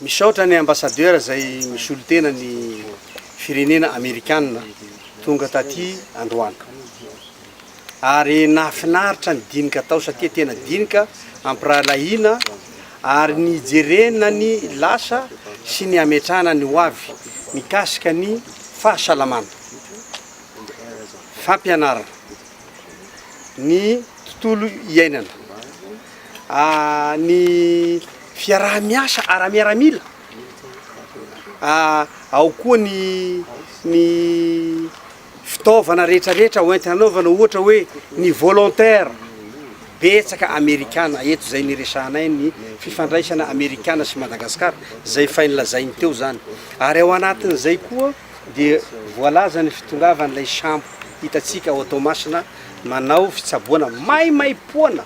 Misaotra ny ambassadeur izay misolo tena ny firenena amerikana tonga taty androany. Ary nahafinaritra ny dinika tao satria tena dinika ampirahalahiana ary nijerena ny lasa sy ny hametrahana ny ho avy mikasika ny fahasalamana, fampianarana, ny tontolo iainana, ny fiaraha-miasa ara-miaramila, ao koa ny ny fitaovana rehetrarehetra hoentina hanaovana ohatra hoe ny volontaire betsaka amerikana eto izay niresahanay ny fifandraisana amerikana sy Madagasikara izay efa nolazainy teo zany ary ao anatin'izay koa dia voalaza ny fitongavan'ilay sambo hitantsika ao Toamasina manao fitsaboana maimaimpoana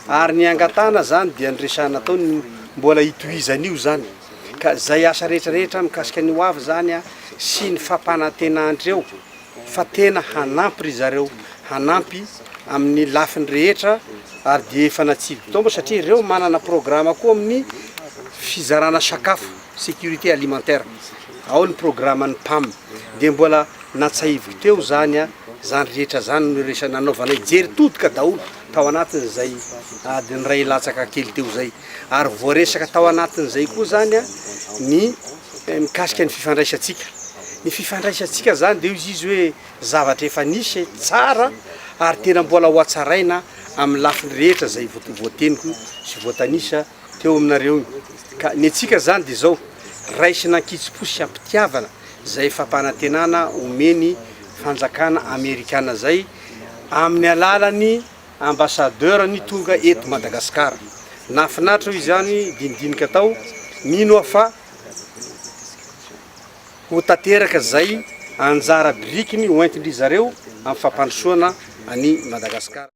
ary ny angatahana zany dia niresahana tao ny mbola hitohizan'io zany ka zay asa rehetrarehetra mikasika ny ho avy zany a sy ny fampanantenandreo fa tena hanampy ry zareo hanampy amin'ny lafiny rehetra ary dia efa natsidiko tao moa satria ireo manana programa koa amin'ny fizarana sakafo sécurité alimentaire ao ny programan'ny PAM dia mbola natsahiviko teo zany a zany rehetra zany no resa nanaovanay jery todika daholo tao anatin'izay adiny iray latsaka kely teo izay ary voaresaka tao anatin'izay koa zany a ny mikasika ny fifandraisantsika ny fifandraisantsika zany de izy izy hoe zavatra efa nisy tsara ary tena mbola ho atsaraina amin'ny lafiny rehetra zay voateniko sy voatanisa teo aminareo iny ka ny antsika zany de zao raisina an-kitsim-po sy am-pitiavana zay fampanantenana omeny fanjakana amerikana zay amin'ny alalan'ny ambassadeur ny tonga eto Madagasikara. Nahafinaritra hoy izany dinidinika tao, mino aho fa ho tanteraka izay anjara birikiny hoentin-dry zareo amin'ny fampandrosoana an'i Madagasikara.